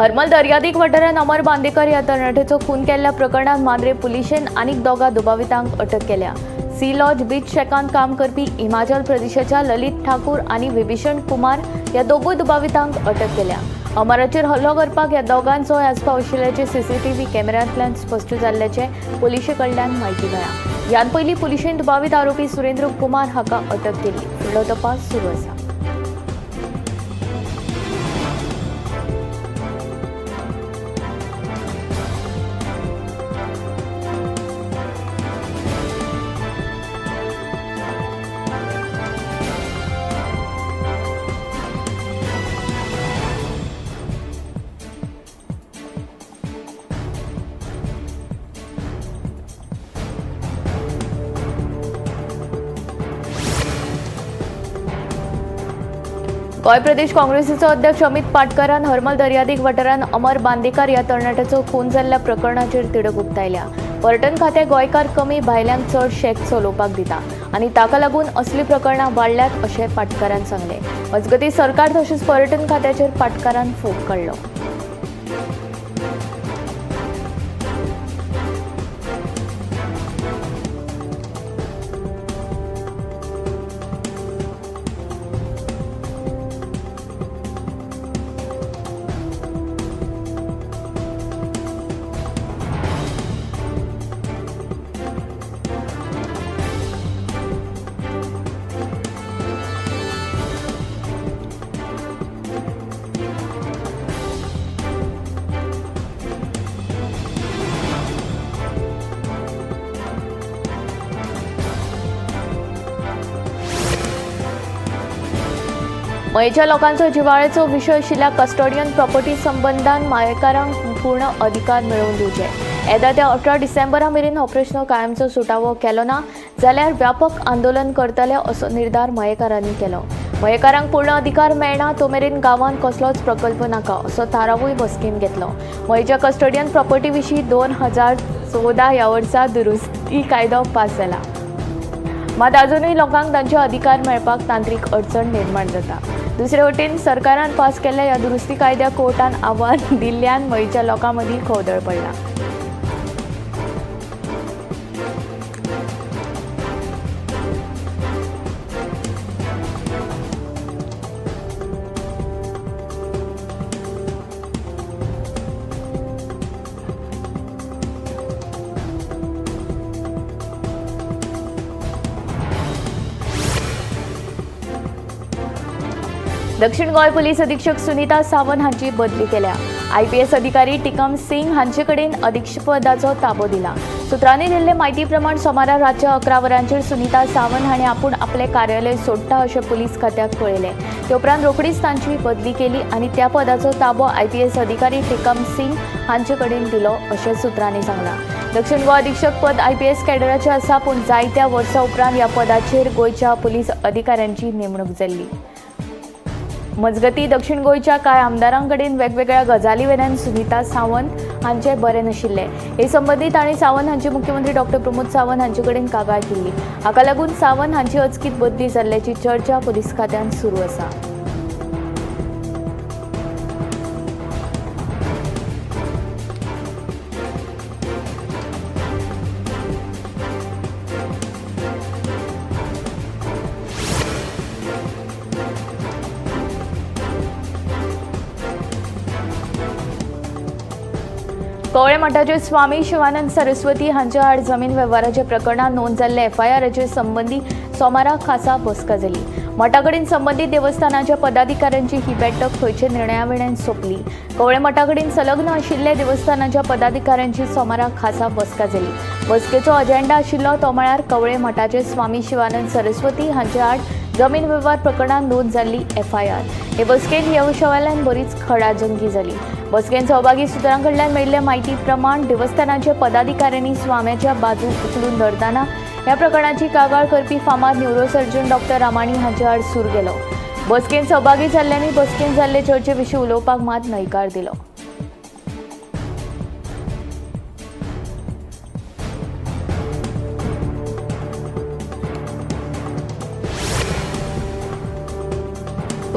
हरमल दर्यादेग वाठारांत अमर बांदेकर ह्या तरणाट्याचो खून केल्ल्या प्रकरणांत मांद्रे पुलिशेन आनीक दोगा दुबावितांक अटक केल्या. सी लॉज बीच शॅकांत काम करपी हिमाचल प्रदेशाच्या ललित ठाकूर आनी विभीषण कुमार ह्या दोगूय दुबावितांक अटक केल्या. अमराचेर हल्लो करपाक ह्या दोगांचो आस्पाव आशिल्ल्याचें सीसीटीव्ही कॅमेऱ्यांतल्यान स्पश्ट जाल्ल्याचें पुलिशे कडल्यान म्हायती मेळ्ळा. ह्यान पयलीं पुलिशेन दुबावीत आरोपी सुरेंद्र कुमार हाका अटक केली. फुडलो तपास सुरू आसा. गोंय प्रदेश काँग्रेसीचो अध्यक्ष अमित पाटकरान हरमल दर्यादेग वाठारांत अमर बांदेकार ह्या तरणाट्याचो खून जाल्ल्या प्रकरणाचेर तिडक उक्तायल्या. पर्यटन खातें गोंयकार कमी भायल्यांक चड शॅक चलोवपाक दिता आनी ताका लागून असलीं प्रकरणां वाडल्यात अशें पाटकरान सांगलें. मजगतीं सरकार तशेंच पर्यटन खात्याचेर पाटकरान फोग काडलो. मयेच्या लोकांचो जिवाळ्याचो विशय आशिल्ल्या कस्टोडियन प्रॉपर्टी संबंदान मायेकारांक पूर्ण अधिकार मेळोवन दिवचे. येता त्या 18 डिसेंबरा मेरेन हो प्रश्न कायमचो सुटावो केलो ना जाल्यार व्यापक आंदोलन करतले असो निर्धार मयेकारांनी केलो. मयेकारांक पूर्ण अधिकार मेळना तो मेरेन गांवांत कसलोच प्रकल्प नाका असो थारावूय बसकेन घेतलो. मयेच्या कस्टोडियन प्रॉपर्टी विशीं 2014 ह्या वर्सा दुरुस्ती कायदो पास जाला. मात अजुनूय लोकांक तांचे अधिकार मेळपाक तांत्रीक अडचण निर्माण जाता. दुसरे वटेन सरकारान पास केल्ल्या ह्या दुरुस्ती कायद्या कोर्टान आव्हान दिल्ल्यान मयेच्या लोकां मदीं खवदळ पडला. दक्षिण गोंय पोलीस अधीक्षक सुनीता सावंत हांची बदली केल्या. आयपीएस अधिकारी टिकम सिंग हांचे कडेन अधीक्षपदाचो ताबो दिला. सुत्रांनी दिल्ले म्हायती प्रमाण सोमारा रातच्या 11 वरांचेर सुनीता सावंत हांणी आपूण आपलें कार्यालय सोडटा अशें पुलीस खात्याक कळयलें. ते उपरांत रोखडीच तांची बदली केली आनी त्या पदाचो ताबो आयपीएस अधिकारी टिकम सिंग हांचे कडेन दिलो अशें सुत्रांनी सांगलां. दक्षिण गोवा अधीक्षक पद आयपीएस कॅडराचें आसा, पूण जायत्या वर्सां उपरांत ह्या पदाचेर गोंयच्या पुलीस अधिकाऱ्यांची नेमणूक जाल्ली. मजगतीं दक्षिण गोंयच्या कांय आमदारां कडेन वेगवेगळ्या गजाली वयल्यान सुनीता सावंत हांचे बरें नाशिल्लें. हे संबंदी तांणी सावंत हांची मुख्यमंत्री डॉक्टर प्रमोद सावंत हांचे कडेन कागाळ केल्ली. हाका लागून सावंत हांची अचकीत बदली जाल्ल्याची चर्चा पुलीस खात्यांत सुरू आसा. कवळे मठाचे स्वामी शिवानंद सरस्वती हांच्या आड जमीन वेव्हाराच्या प्रकरणात नोंद जाल्ल्या एफआयआराचे संबंदी सोमारा खासा बसका जाली. मठा कडेन संबंदीत देवस्थानाच्या पदाधिकाऱ्यांची ही बैठक खंयचे निर्णया वेल्यान सोंपली. कवळे मठा कडेन संलग्न आशिल्ल्या देवस्थानाच्या पदाधिकाऱ्यांची सोमारा खासा बसका जाली. बसकेचो अजेंडा आशिल्लो तो म्हळ्यार कवळे मठाचे स्वामी शिवानंद सरस्वती हांच्या आड जमीन वेव्हार प्रकरणात नोंद जाल्ली एफआयआर. हे बसकेंत ह्या विशयावेल्यान बरीच खडाजंगी जाली. बसकेंत सहभागी सुत्रां कडल्यान मेळिल्ले म्हायती प्रमाण देवस्थानाच्या पदाधिकाऱ्यांनी स्वाम्याच्या बाजू उखलून धरतना ह्या प्रकरणाची कागाळ करपी फामाद न्युरोसर्जन डॉक्टर रामाणी हांचे आड सूर गेलो. बसकेंत सहभागी जाल्ल्यांनी बसकेंत जाल्ले चर्चे विशीं उलोवपाक मात न्हयकार दिलो.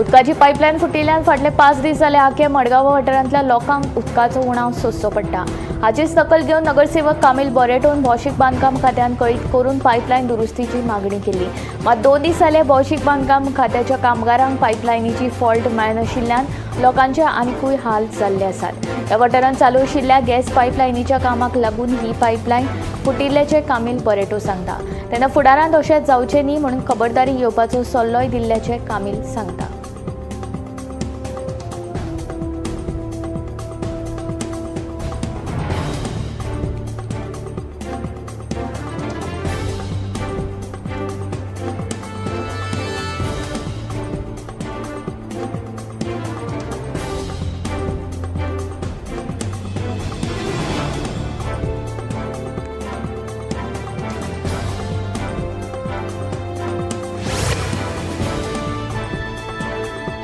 उदकाची पायपलायन फुटिल्ल्यान फाटले 5 दीस जाले आखे मडगांव वाठारांतल्या लोकांक उदकाचो उणाव सोंसचो पडटा. हाचीच दखल घेवन नगरसेवक कामील बॉरेटोन भौशीक बांदकाम खात्यान कळीत करून पायपलायन दुरुस्तीची मागणी केली. मात 2 दीस जाले भौशीक बांदकाम खात्याच्या कामगारांक पायपलायनीची फॉल्ट मेळनाशिल्ल्यान लोकांचे आनिकूय हाल जाल्ले आसात. ह्या वाठारांत चालू आशिल्ल्या गॅस पायपलायनीच्या कामाक लागून ही पायपलायन फुटिल्ल्याचें कामील बॉरेटो सांगता. तेन्ना फुडारांत अशें जावचें न्ही म्हणून खबरदारी घेवपाचो सल्लोय दिल्ल्याचें कामील सांगता.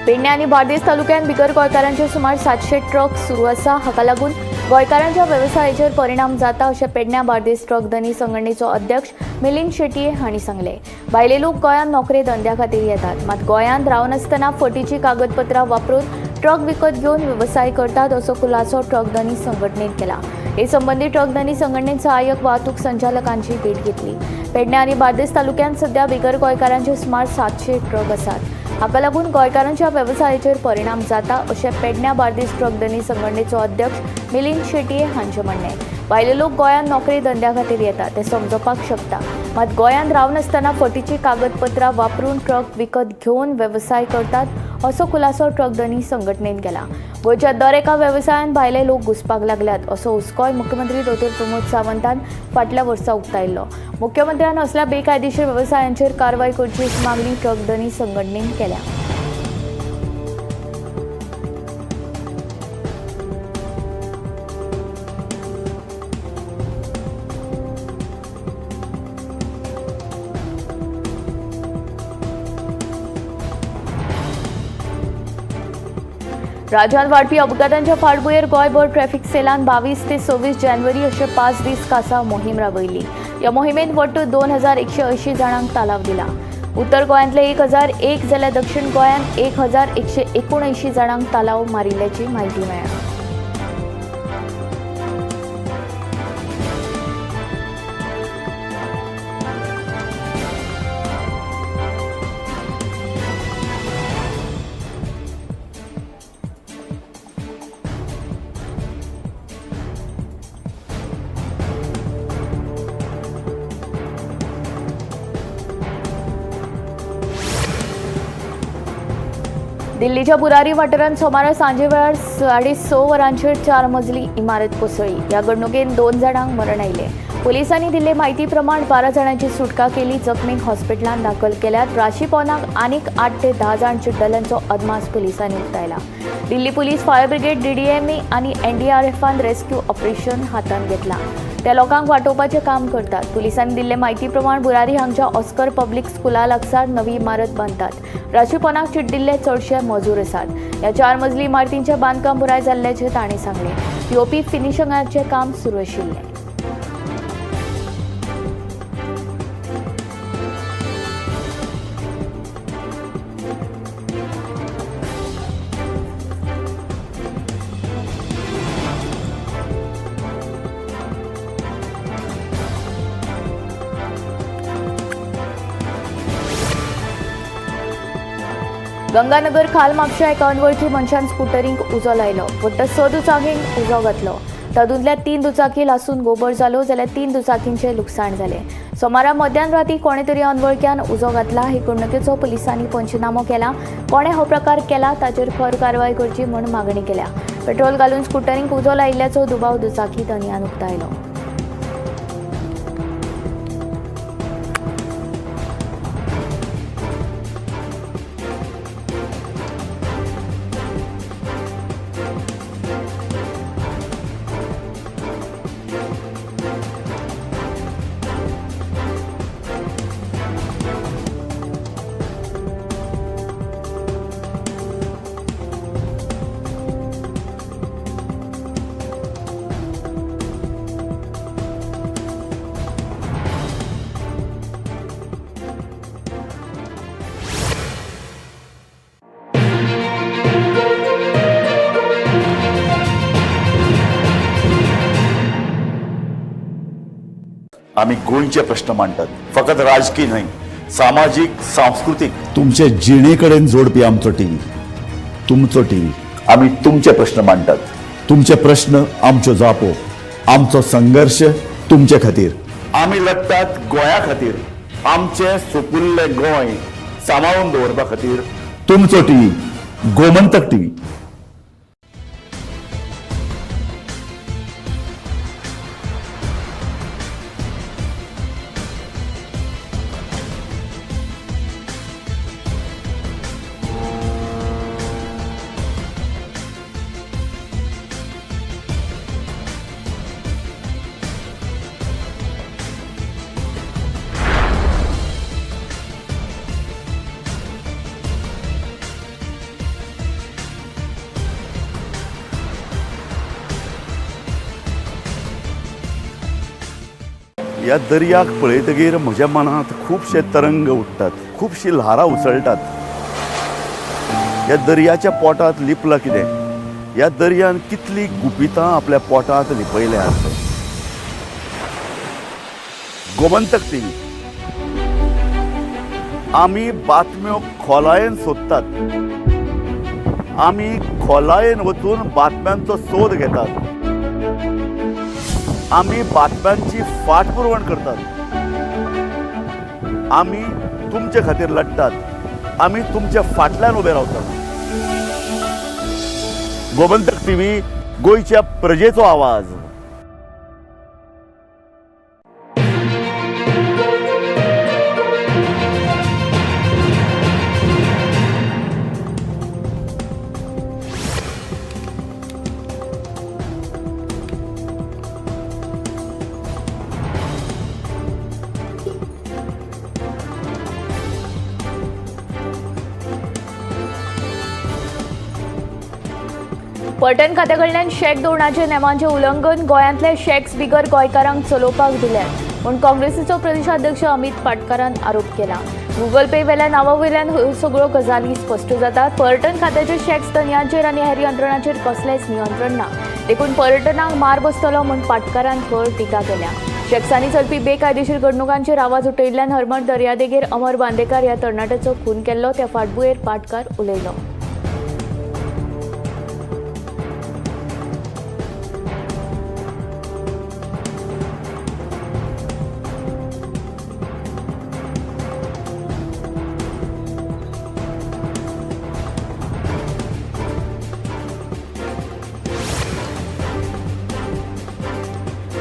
पेडणे आनी बार्देस तालुक्यांत बिगर गोंयकारांचे सुमार 700 ट्रक सुरू आसा. हाका लागून गोंयकारांच्या वेवसायाचेर परिणाम जाता अशें पेडण्या बार्देस ट्रक धनी संघटनेचो अध्यक्ष मिलिंद शेटये हांणी सांगलें. भायले लोक गोंयांत नोकरे धंद्या खातीर येतात, मात गोंयांत रावनासतना फटीची कागदपत्रां वापरून ट्रक विकत घेवन वेवसाय करतात असो खुलासो ट्रक धनी संघटनेन केला. हे संबंदी ट्रक धनी संघटनेन सहाय्यक वाहतूक संचालकांची भेट घेतली. पेडणे आनी बार्देस तालुक्यांत सध्या बिगर गोंयकारांचे सुमार 700 ट्रक आसात. हाका लागून गोंयकारांच्या वेवसायाचेर परिणाम जाता अशें पेडण्या बार्देस ट्रक धनी संघटनेचो अध्यक्ष मिलिंद शेटये हांचें म्हणणें. भायले लोक गोंयांत नोकरी धंद्या खातीर येतात तें समजपाक शकता, मात गोंयांत रावनासतना फटीची कागदपत्रां वापरून ट्रक विकत घेवन वेवसाय करतात असो खुलासो ट्रक धनी संघटनेन केला. गोंयच्या दर एका वेवसायांत भायले लोक घुसपाक लागल्यात असो हुस्कोय मुख्यमंत्री दोतोर प्रमोद सावंतान फाटल्या वर्सा उक्तायल्लो. मुख्यमंत्र्यान असल्या बेकायदेशीर वेवसायांचेर कारवाय करची अशी मागणी ट्रक धनी संघटनेन केल्या. राज्यांत वाडपी अपघातांच्या फाटभुंयेर गोंयभर ट्रॅफिक सेलान 22 ते 26 जानेवारी अशे 5 दीस कासाव मोहीम राबयली. ह्या मोहिमेंत वट्ट 2180 जाणांक तालाव दिला. उत्तर गोंयांतले 1001 जाल्यार दक्षिण गोंयांत 1179 जाणांक तालाव मारिल्ल्याची म्हायती मेळ्ळ्या. दिल्लीच्या बुरारी वाठारांत सोमारा सांजे वेळार 6:30 वरांचेर 4 मजली इमारत कोसळ्ळी. ह्या घडणुकेंत 2 जाणांक मरण आयलें. पुलिसांनी दिल्ले म्हायती प्रमाण 12 जाणांची सुटका केली. जखमींक हॉस्पिटलांत दाखल केल्यात. राशीपोनाक आनीक 8 ते 10 जाण चिड्डल्यांचो अदमास पुलिसांनी उक्तायला. Delhi police, fire brigade, DDMA आनी एनडीआरएफान रेस्क्यू ऑपरेशन हातांत घेतला. त्या लोकांक वाटोवपाचें काम करतात. पुलिसांनी दिल्ले म्हायती प्रमाण बुरारी हांगच्या ऑस्कर पब्लिक स्कुला लागसार नवी इमारत बांदतात. राशीपोनाक चिड्डिल्ले चडशे मजूर आसात. ह्या 4 मजली इमारतींचें बांदकाम पुराय जाल्ल्याचें तांणी सांगलें. पीओपी फिनिशिंगाचें काम सुरू आशिल्लें. गंगानगर खाल म्हापश्या एका अनवळखी मनशान स्कुटरींक उजो लायलो. वट्ट 6 दुचाकींक उजो घातलो. तातूंतल्या 3 दुचाकी लासून गोबर जालो जाल्यार 3 दुचाकींचें लुकसाण जालें. सोमारा मध्यान राती कोणे तरी अनवळख्यान उजो घातला. हे घडणुकेचो पुलिसांनी पंचनामो केला. कोणे हो प्रकार केला ताचेर खर कारवाय करची म्हूण मागणी केल्या. पेट्रोल घालून स्कुटरींक उजो लायिल्ल्याचो दुबाव दुचाकी धनयान उक्तायलो. आमी गोंयचे प्रश्न मांडटात, फकत राजकी न्हय, सामाजीक, सांस्कृतीक, तुमचे जिणे कडेन जोडपी आमचो टीव्ही, तुमचो टीव्ही. आमी तुमचे प्रश्न मांडटात, तुमचे प्रश्न आमच्यो जापो, आमचो संघर्श तुमचे खातीर. आमी लडटात गोंया खातीर, आमचें सुपुल्लें गोंय सांबाळून दवरपा खातीर. तुमचो टीव्ही, गोमंतक टीव्ही. ह्या दर्याक पळयतगीर म्हज्या मनांत खुबशे तरंग उठ्ठात, खुबशीं ल्हारां उसळटात. ह्या दर्याच्या पोटांत लिपलां कितें? ह्या दर्यान कितलीं गुपितां आपल्या पोटांत लिपयल्यात? गोमंतक टीव्ही, आमी बातम्यो खोलायेन सोदतात, आमी खोलायेन वचून बातम्यांचो सोद घेतात, आमी बातम्यांची फाटपुरवण करतात. आमी तुमचे खातीर लडटात, आमी तुमच्या फाटल्यान उबे रावतात. गोमंतक टीव्ही, गोंयच्या प्रजेचो आवाज. पर्यटन खात्या कडल्यान शॅक धोरणाचे नेमांचे उल्लंघन, गोंयांतले शॅक्स बिगर गोंयकारांक चलोवपाक दिल्यात म्हूण काँग्रेसीचो प्रदेशाध्यक्ष अमित पाटकारान आरोप केला. गुगल पे वेल्या नांवा वयल्यान ह्यो सगळ्यो गजाली स्पश्ट जातात. पर्यटन खात्याचे शॅक्स धनयांचेर आनी हेर यंत्रणांचेर कसलेंच नियंत्रण ना, देखून पर्यटनाक मार बसतलो म्हूण पाटकारान खर टिका केल्या. शॅक्सांनी चलपी बेकायदेशीर घडणुकांचेर आवाज उठयल्ल्यान हरमल दर्यादेगेर अमर बांदेकार ह्या तरणाट्याचो खून केल्लो, त्या फाटभुंयेर पाटकार उलयलो.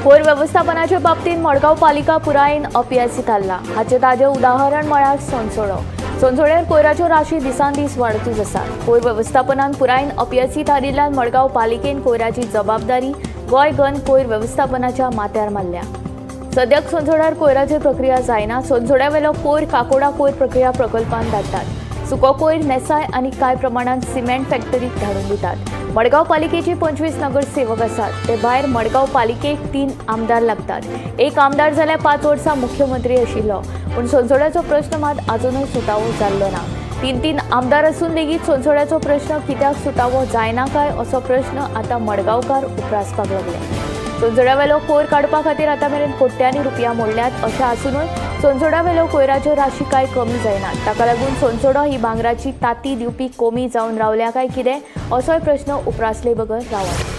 कोयर वेवस्थापनाचे बाबतींत मडगांव पालिका पुरायेन अपेसी थारला. हाचें ताजें उदाहरण म्हळ्यार सोनसोडो. सोनसोड्यार कोयराच्यो राशी दिसान दीस वाडतूच आसात. कोयर वेवस्थापनान पुरायेन अपेसी थारिल्ल्यान मडगांव पालिकेन कोयराची जबाबदारी गोंय गन कोयर वेवस्थापनाच्या माथ्यार मारल्या. सद्याक सोनसोड्यार कोयराची प्रक्रिया जायना. सोनसोड्यावेलो कोयर काकोडा कोयर प्रक्रिया प्रकल्पान धाडटात. सुको कोयर नेसाय आनी कांय प्रमाणांत सिमेंट फॅक्टरीक धाडून दितात. मडगांव पालिकेचे 25 नगरसेवक आसात. ते भायर मडगांव पालिकेक 3 आमदार लागतात. एक आमदार जाल्यार 5 वर्सां मुख्यमंत्री आशिल्लो, पूण सोनसोड्याचो प्रश्न मात आजुनूय सुटावो जाल्लो ना. 3-3 आमदार आसून लेगीत सोनसोड्याचो प्रश्न कित्याक सुटावो जायना काय असो प्रश्न आतां मडगांवकार उप्रासपाक लागले. सोनसोड्यावेलो कोयर काडपा खातीर आतां मेरेन कोट्यांनी रुपया मोडल्यात. अशें आसुनूय सोनसोड्यावेलो कोयराच्यो राशी कांय कमी जायनात. ताका लागून सोनसोडो ही भांगराची ताती दिवपी कोमी जावन रावल्या काय कितें असोय प्रश्न उप्रासले बगर रावना.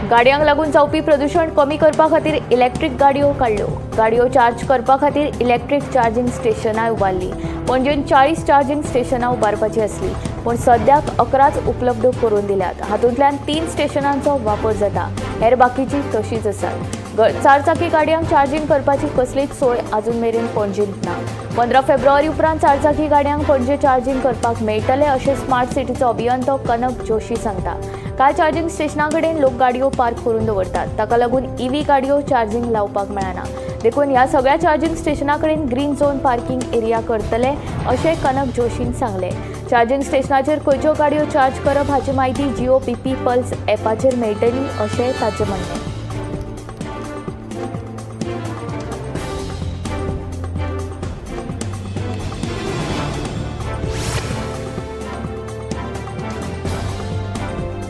गाडयांक लागून जावपी प्रदूशण कमी करपा खातीर इलेक्ट्रीक गाडयो काडल्यो. गाडयो चार्ज करपा खातीर इलेक्ट्रीक चार्जींग स्टेशनां उबारलीं. पणजेन 40 चार्जींग स्टेशनां उबारपाची आसली, पूण सद्याक 11 उपलब्ध करून दिल्यात. हातूंतल्यान 3 स्टेशनांचो वापर जाता, हेर बाकीची तशीच आसात. चारचाकी गाडयांक चार्जींग करपाची कसलीच सोय आजून मेरेन पणजेंत ना. 15 फेब्रुवारी उपरांत चारचाकी गाडयांक पणजे चार्जींग करपाक मेळटलें अशें स्मार्ट सिटीचो अभियंतो कनक जोशी सांगता. कांय चार्जींग स्टेशना कडेन लोक गाडयो पार्क करून दवरतात, ताका लागून ईव्ही गाडयो चार्जींग लावपाक मेळना. देखून ह्या सगळ्या चार्जींग स्टेशना कडेन ग्रीन झोन पार्किंग एरिया करतले अशें कनक जोशीन सांगलें. चार्जींग स्टेशनाचेर खंयच्यो गाडयो चार्ज करप हाची म्हायती जिओ पीपी पल्स ॲपाचेर मेळटली अशें ताचें म्हणणें.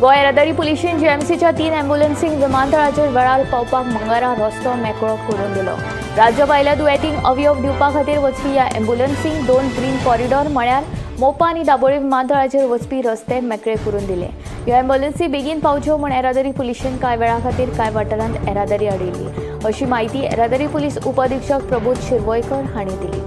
गोंय येरादारी पुलिशेन जीएमसीच्या 3 ॲम्ब्युलन्सींक विमानतळाचेर वेळार पावपाक मंगळारा रस्तो मेकळो करून दिलो. राज्य भायल्या दुयेंतींक अवयव दिवपा खातीर वचपी ह्या ॲम्ब्युलन्सींक 2 ग्रीन कॉरिडॉर म्हळ्यार मोपा आनी दाबोळी विमानतळाचेर वचपी रस्ते मेकळे करून दिले. ह्यो ॲम्ब्युलन्सी बेगीन पावच्यो म्हूण येरादारी पुलिशेन कांय वेळा खातीर कांय वाठारांत येरादारी अडयल्ली, अशी म्हायती येरादारी पुलीस उपअधिक्षक प्रबोध शिरवयकर हांणी दिली.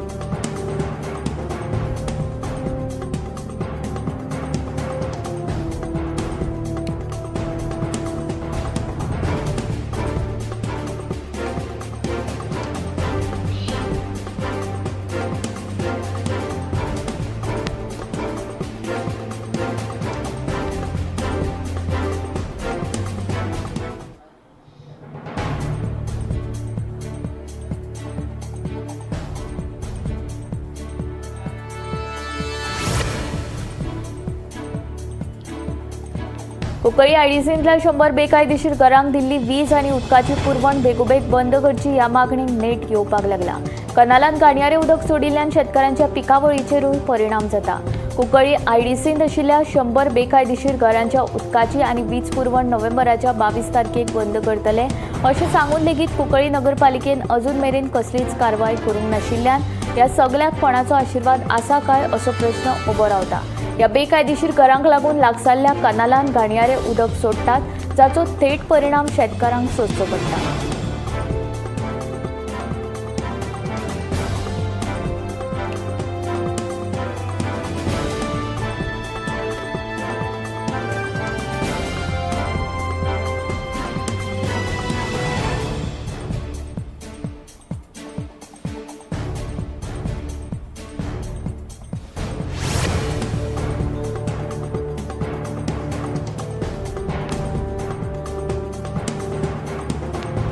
कुंकळी आयडीसींतल्या 100 बेकायदेशीर घरांक दिल्ली वीज आनी उदकाची पुरवण बेगोबेग बंद करची ह्या मागणीक नेट येवपाक लागला. कनालांत घाणयारें उदक सोडिल्ल्यान शेतकारांच्या पिकावळीचेरूय परिणाम जाता. कुंकळी आयडीसींत आशिल्ल्या 100 बेकायदेशीर घरांच्या उदकाची आनी वीज पुरवण नोव्हेंबराच्या 22 तारखेक बंद करतले अशें सांगून लेगीत कुंकळी नगरपालिकेन अजून मेरेन कसलीच कारवाय करूंक नाशिल्ल्यान ह्या सगळ्याक कोणाचो आशिर्वाद आसा काय असो प्रश्न उबो रावता. ह्या बेकायदेशीर घरांक लागून लागसारल्या कनालांत घाणयारें उदक सोडटात, जाचो थेट परिणाम शेतकारांक सोंसचो पडटा.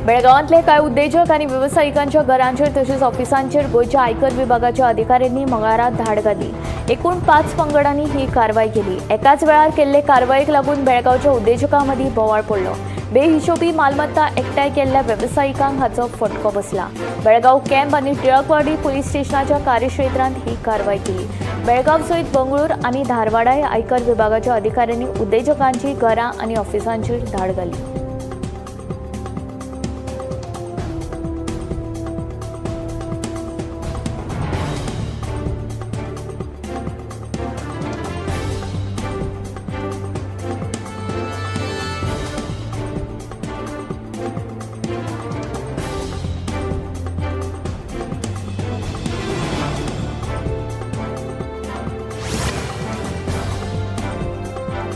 बेळगांवांतले कांय उद्देजक आनी वेवसायिकांच्या घरांचेर तशेंच ऑफिसांचेर गोंयच्या आयकर विभागाच्या अधिकाऱ्यांनी मंगळारा धाड घाली. एकूण 5 पंगडांनी ही कारवाय केली. एकाच वेळार केल्ले कारवायेक लागून बेळगांवच्या उद्देजकां मदीं बोवाळ पडलो. बेहिशोबी मालमत्ता एकठांय केल्ल्या वेवसायिकांक हाचो फटको बसला. बेळगांव कॅम्प आनी टिळकवाडी पुलीस स्टेशनाच्या कार्यक्षेत्रांत ही कारवाय केली. बेळगांव सयत बंगळूर आनी धारवाडाय आयकर विभागाच्या अधिकाऱ्यांनी उद्देजकांची घरां आनी ऑफिसांचेर धाड घाली.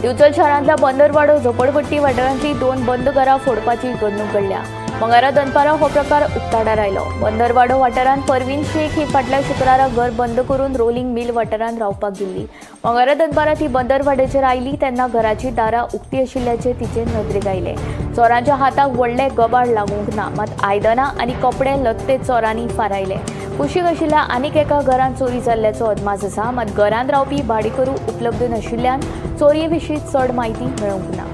दिवचल शहरांतल्या बंदरवाडो झोपडपट्टी वाठारांतली 2 बंद घरां फोडपाची घडणूक घडल्या. मंगळारा दनपारां हो प्रकार उक्ताडार आयलो. बंदरवाडो वाठारांत परवीन शेख ही फाटल्या शुक्रारा घर बंद करून रोलिंग मिल वाठारांत रावपाक गेल्ली. मंगळारा दनपारां ती बंदरवाड्याचेर आयली तेन्ना घराची दारां उक्ती आशिल्ल्याचें तिचे नदरेक आयलें. चोरांच्या हाताक व्हडलें गबाळ लागूंक ना, मात आयदनां आनी कपडे लत्ते चोरांनी फारायले. कुशीक आशिल्ल्या आनीक एका घरांत चोरी जाल्ल्याचो अदमास आसा, मात घरांत रावपी भाडेकरू उपलब्ध नाशिल्ल्यान चोरये विशीं चड म्हायती मेळूंक ना.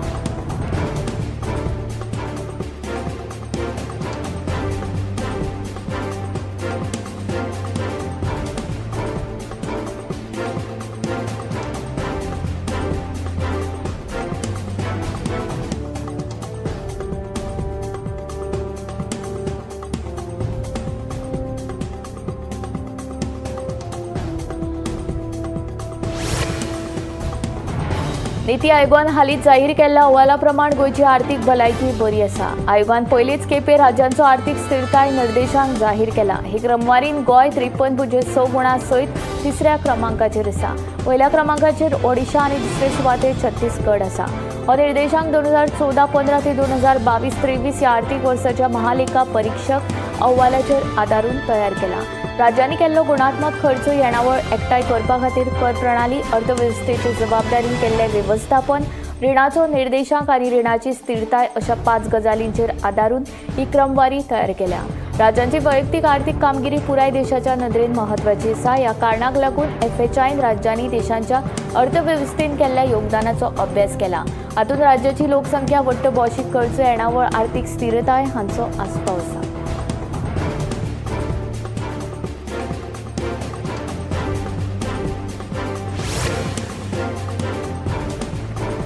नीती आयोगान हालींच जाहीर केल्ल्या अहवाला प्रमाण गोंयची आर्थीक भलायकी बरी आसा. आयोगान पयलीच खेपे राज्यांचो आर्थीक स्थिरताय निर्देशांक जाहीर केला. हे क्रमवारीन गोंय 53.6 गुणां सयत तिसऱ्या क्रमांकाचेर आसा. पयल्या क्रमांकाचेर ओडिशा आनी दुसरे सुवातेर छत्तीसगड आसा. हो निर्देशांक 2014-15 ते 2022-23 ह्या आर्थीक वर्साच्या महालेखा परिक्षक अहवालाचेर आदारून तयार केला. राज्यांनी केल्लो गुणात्मक खर्च येणावळ एकठांय करपा खातीर कर प्रणाली, अर्थवेवस्थेचे जबाबदारीन केल्लें वेवस्थापन, रिणाचो निर्देशांक आनी रिणाची स्थिरताय अशा 5 गजालींचेर आदारून ही क्रमवारी तयार केल्या. राज्यांची वैयक्तीक आर्थीक कामगिरी पुराय देशाच्या नदरेन म्हत्वाची आसा. ह्या कारणाक लागून एफएचआयन राज्यांनी देशांच्या अर्थवेवस्थेन केल्ल्या योगदानाचो अभ्यास केला. हातूंत राज्याची लोकसंख्या, वट्ट भौशीक खर्च, येणावळ, आर्थीक स्थिरताय हांचो आस्पाव आसा.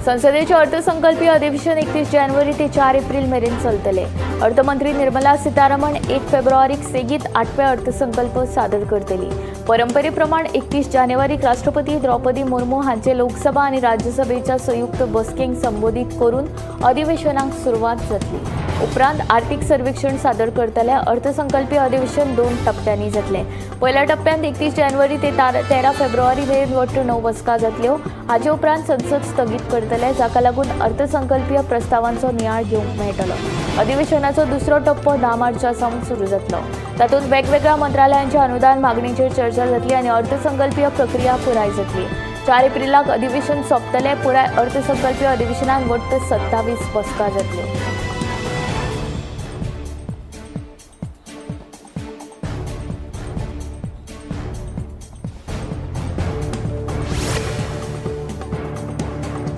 संसदेचे अर्थसंकल्पीय अधिवेशन 31 जानेवारी ते 4 एप्रिल मेरेन चलतले. अर्थमंत्री निर्मला सीतारामन 1 फेब्रुवारीक सेगीत 8वे अर्थसंकल्प सादर करतली. परंपरेप्रमाण 31 जानेवारीक राष्ट्रपती द्रौपदी मुर्मू हांचे लोकसभा आनी राज्यसभेच्या संयुक्त बसकेक संबोधीत करून अधिवेशनाक सुरवात जातली. उपरांत आर्थिक सर्वेक्षण सादर करतले. अर्थसंकल्पीय अधिवेशन 2 टप्प्यांनी जातले. पयल्या टप्प्यांत 31 जानेवारी ते 13 फेब्रुवारी मेरेन वट्ट 9 बसका जातल्यो. हाचे उपरांत संसद स्थगीत करतले, जाका लागून अर्थसंकल्पीय प्रस्तावांचो नियाळ घेवंक मेळटलो. अधिवेशनाचो दुसरो टप्पो 10 मार्चा सावन सुरू जातलो. तातूंत वेगवेगळ्या मंत्रालयांच्या अनुदान मागणीचेर चर्चा जातली आनी अर्थसंकल्पीय प्रक्रिया पुराय जातली. 4 एप्रिलाक अधिवेशन सोंपतले. पुराय अर्थसंकल्पीय अधिवेशनात वट्ट 27 बसका जातल्यो.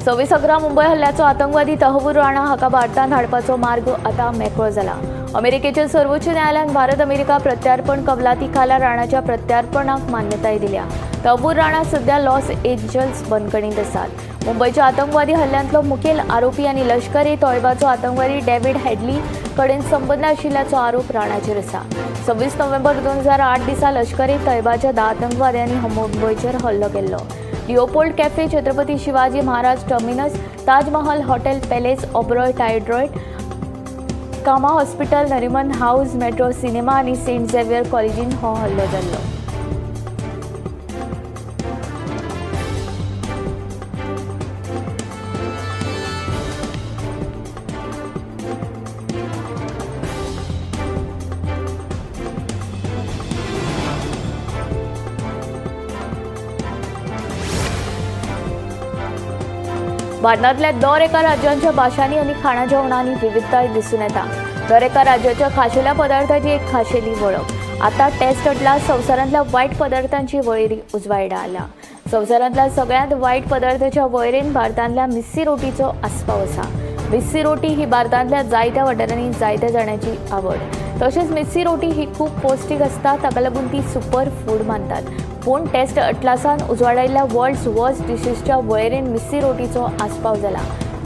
सव्वीस 11 मुंबय हल्ल्याचो आतंकवादी तहवूर राणा हाका भारतांत हाडपाचो मार्ग आतां मेकळो जाला. अमेरिकेच्या सर्वोच्च न्यायालयान भारत अमेरिका प्रत्यार्पण कबलाती खाला राणाच्या प्रत्यार्पणाक मान्यताय दिल्या. तहवूर राणा सध्या लॉस एंजल्स बंदखणींत आसात. मुंबयच्या आतंकवादी हल्ल्यांतलो मुखेल आरोपी आनी लष्कर ए तोयबाचो आतंकवादी डेव्हिड हेडली कडेन संबंद आशिल्ल्याचो आरोप राणाचेर आसा. 26 नोव्हेंबर 2008 दिसा लष्कर ए तोयबाच्या 10 आतंकवाद्यांनी मुंबयचेर हल्लो केल्लो. Leopold Cafe, Chhatrapati Shivaji Maharaj Terminus, Taj Mahal Hotel Palace, Oberoi Trident, Cama Hospital, Nariman House, Metro Cinema आनी सेंट झेवियर कॉलेजीन हो हल्लो जाल्लो. भारतांतल्या दर एका राज्यांच्या भाशांनी आनी खाणा जेवणांनी विविधताय दिसून येता. दर एका राज्याच्या खाशेल्या पदार्थाची एक खाशेली वळख. आतां टेस्ट अटलास संवसारांतल्या वायट पदार्थांची वळेरी उजवाडा आल्या. संवसारांतल्या सगळ्यांत वायट पदार्थाच्या वळेरेन भारतांतल्या मिस्सी रोटीचो आस्पाव आसा. मिस्सी रोटी ही भारतांतल्या जायत्या वाठारांनी जायत्या जाणांची आवड. तशेंच मिस्सी रोटी ही खूब पौश्टीक आसता, ताका लागून ती सुपर फूड मानतात. पूण टेस्ट अटलासान उजवाडायल्ल्या वर्ल्ड्स वर्स्ट डिशीसच्या वळेरेन मिस्सी रोटीचो आस्पाव जाला.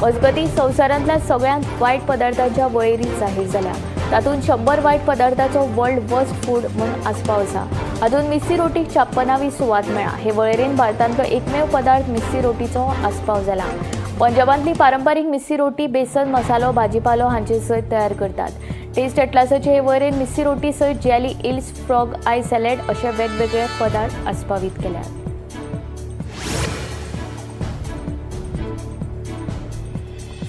मजगतीं संवसारांतल्या सगळ्यांत वायट पदार्थांच्या वळेरी जाहीर जाल्या. तातूंत 100 वायट पदार्थाचो वर्ल्ड वर्स्ट फूड म्हूण आस्पाव आसा. हातूंत मिस्सी रोटीक 56वी सुवात मेळ्ळा. हे वळेरेन भारतांतलो एकमेव पदार्थ मिस्सी रोटीचो आस्पाव जाला. पंजाबांतली पारंपारीक मिस्सी रोटी बेसन, मसालो, भाजीपालो हांचे सयत तयार करतात. टेस्ट अटलासाचे हे वळेरेन मिस्सी रोटी सयत jelly eels, frog eye salad अशे वेगवेगळे पदार्थ आस्पावीत केल्यात.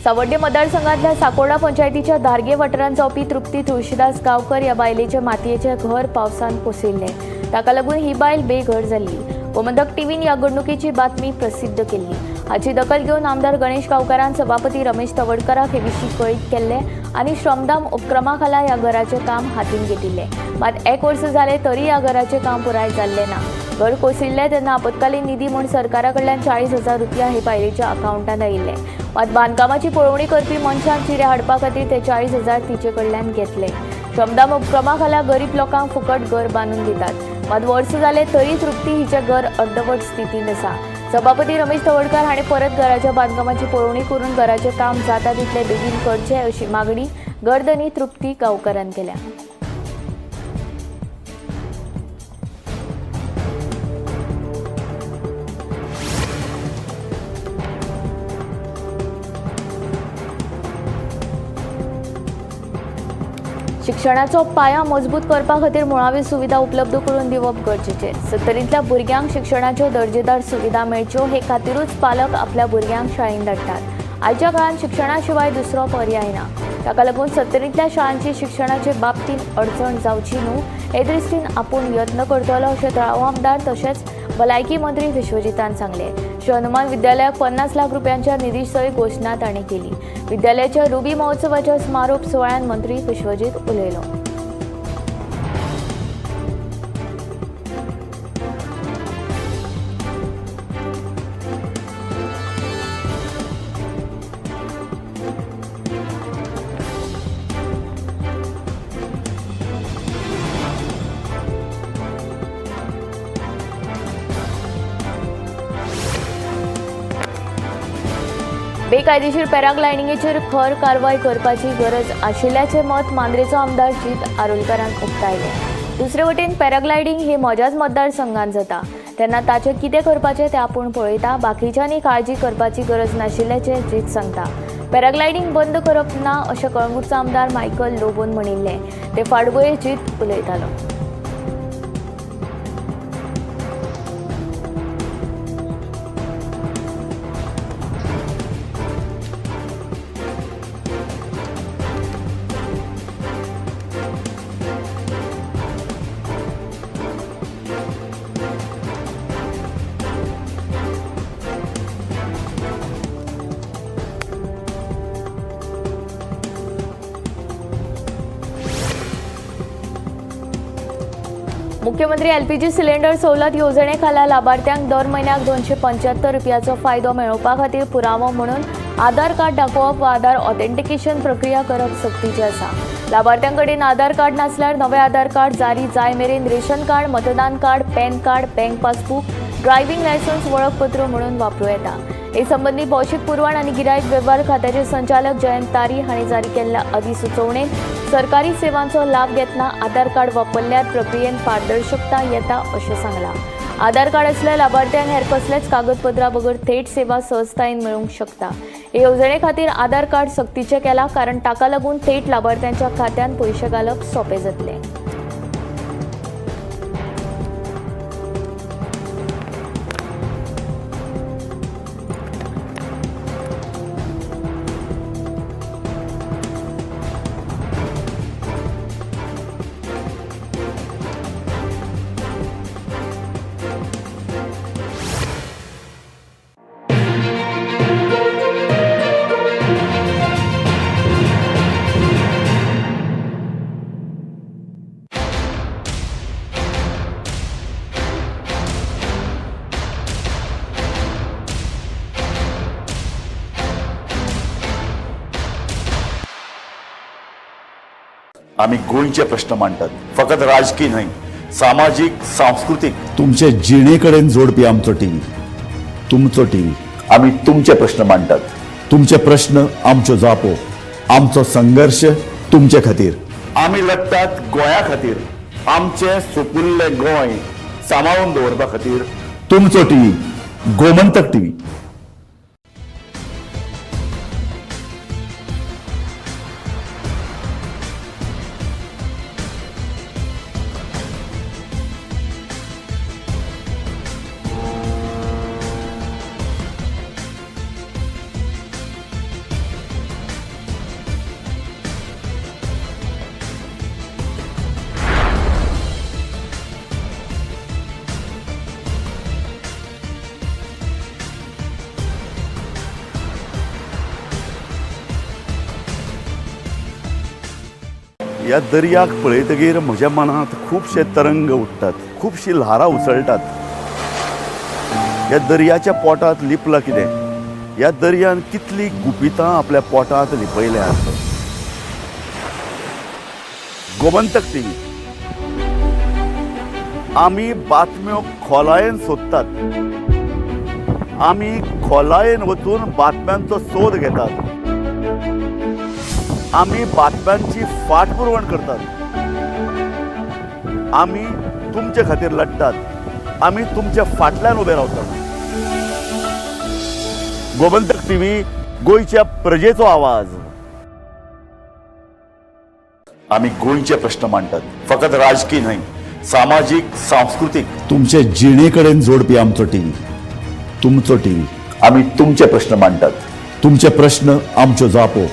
सावड्डे मतदारसंघातल्या साकोर्डा पंचायतीच्या धारगे वाठारांत जावपी तृप्ती तुळशीदास गांवकर ह्या बायलेचें मातयेचें घर पावसान कोसळिल्लें. ताका लागून ही बायल बेघर जाल्ली. गोमंतक टीव्हीन ह्या घडणुकेची बातमी प्रसिद्ध केल्ली. हाची दखल घेवन आमदार गणेश गांवकारान सभापती रमेश तवडकराक हे विशीं कळीत केल्लें आनी श्रमदान उपक्रमा खाला ह्या घराचें काम हातीन घेतिल्लें. मात 1 वर्स जालें तरी ह्या घराचें काम पुराय जाल्लें ना. घर कोसळिल्लें तेन्ना आपत्कालीन निधी म्हूण सरकारा कडल्यान 40,000 रुपया हे बायलेच्या अकावंटांत आयिल्ले. मात बांदकामाची पळोवणी करपी मनशान चिरे हाडपा खातीर ते 40,000 तिचे कडल्यान घेतले. श्रमदान उपक्रमा खाला गरीब लोकांक फुकट घर बांदून दितात. मात वर्स जालें तरी तृप्ती हिचें घर अर्दवट स्थितींत आसा. सभापती रमेश तवडकार हांणी परत घराच्या बांदकामाची पळोवणी करून घराचें काम जाता तितले बेगीन करचें अशी मागणी घरधनी तृप्ती गांवकारान केल्या. शिक्षणाचो पाया मजबूत करपा खातीर मुळावी सुविधा उपलब्ध करून दिवप गरजेचें. सत्तरींतल्या भुरग्यांक शिक्षणाच्यो दर्जेदार सुविधा मेळच्यो हे खातीरूच पालक आपल्या भुरग्यांक शाळेंत धाडटात. आयच्या काळांत शिक्षणा शिवाय दुसरो पर्याय ना. ताका लागून सत्तरींतल्या शाळांची शिक्षणाचे बाबतींत अडचण जावची न्हू हे दृश्टीन आपूण यत्न करतलो अशें थळावो आमदार तशेंच भलायकी मंत्री विश्वजितान सांगलें. श्री हनुमान विद्यालयाक 50 लाख रुपयांच्या निधी सयत घोशणा तांणी केली. विद्यालयाच्या रुबी महोत्सवाच्या समारोप सुवाळ्यात मंत्री विश्वजीत उलयलो. बेकायदेशीर पॅराग्लायडिंगेचेर खर कारवाय करपाची गरज आशिल्ल्याचें मत मांद्रेचो आमदार जीत आरोलकारान उक्तायलें. दुसरे वटेन पॅराग्लायडींग ही म्हज्याच मतदारसंघात जाता तेन्ना ताचें कितें करपाचें तें आपूण पळयता, बाकीच्यांनी काळजी करपाची गरज नाशिल्ल्याचें जीत सांगता. पॅराग्लायडींग बंद करप ना अशें कळंगूटचो आमदार मायकल लोबोन म्हणिल्लें. ते फाटभुंयेर जीत उलयतालो. मुख्यमंत्री एलपीजी सिलिंडर सवलत येवजणे खाला लाभार्थ्यांक दर म्हयन्याक 275 रुपयाचो फायदो मेळोवपा खातीर पुरावो म्हणून आधार कार्ड दाखोवप वा आधार ऑथेंटिकेशन प्रक्रिया करप सक्तीचें आसा. लाभार्थ्यां कडेन आधार कार्ड नासल्यार नवें आधार कार्ड जारी जाय मेरेन रेशन कार्ड, मतदान card, PAN card, bank passbook, driving licence वळखपत्र म्हणून वापरूं येता. हे संबंदी भौशीक पुरवण आनी गिरायक वेव्हार खात्याचे संचालक जयंत तारी हांणी जारी केल्ल्या अधिसुचोवणेंत सरकारी सेवांचो लाभ घेतना आधार कार्ड वापरल्यार प्रक्रियेंत पारदर्शकता येता अशें सांगलां. आधार कार्ड आसल्यार लाभार्थ्यांक हेर कसलेच कागदपत्रां बगर थेट सेवा सहजतायेन मेळूंक शकता. हे येवजणे खातीर आधार कार्ड सक्तीचें केलां कारण ताका लागून थेट लाभार्थ्यांच्या खात्यांत पयशे घालप सोंपें जातलें. आमी गोंयचे प्रश्न मांडटात, फकत राजकी न्हय, सामाजीक, सांस्कृतीक. तुमचे जिणे कडेन जोडपी आमचो टीव्ही, तुमचो टीव्ही. आमी तुमचे प्रश्न मांडटात, तुमचे प्रश्न आमच्यो जापो, आमचो संघर्श तुमचे खातीर. आमी लडटात गोंया खातीर, आमचें सुपुल्लें गोंय सांबाळून दवरपा खातीर. तुमचो टीव्ही, गोमंतक टीव्ही. ह्या दर्याक पळयतगीर म्हज्या मनांत खुबशे तरंग उठ्ठात, खुबशीं ल्हारां उसळटात. ह्या दर्याच्या पोटांत लिपलां कितें? ह्या दर्यान कितलीं गुपितां आपल्या पोटांत लिपयल्यात? गोमंतक टीव्ही, आमी बातम्यो खोलायेन सोदतात, आमी खोलायेन वचून बातम्यांचो सोद घेतात, आमी बातम्यांची फाटपुरवण करतात. आमी तुमचे खातीर लडटात, आमी तुमच्या फाटल्यान उबे रावतात. गोमंतक टीव्ही, गोंयच्या प्रजेचो आवाज. आमी गोंयचे प्रश्न मांडटात, फकत राजकी न्हय, सामाजीक, सांस्कृतीक. तुमचे जिणे कडेन जोडपी आमचो टीव्ही, तुमचो टीव्ही. आमी तुमचे प्रश्न मांडटात, तुमचे प्रश्न आमच्यो जापो.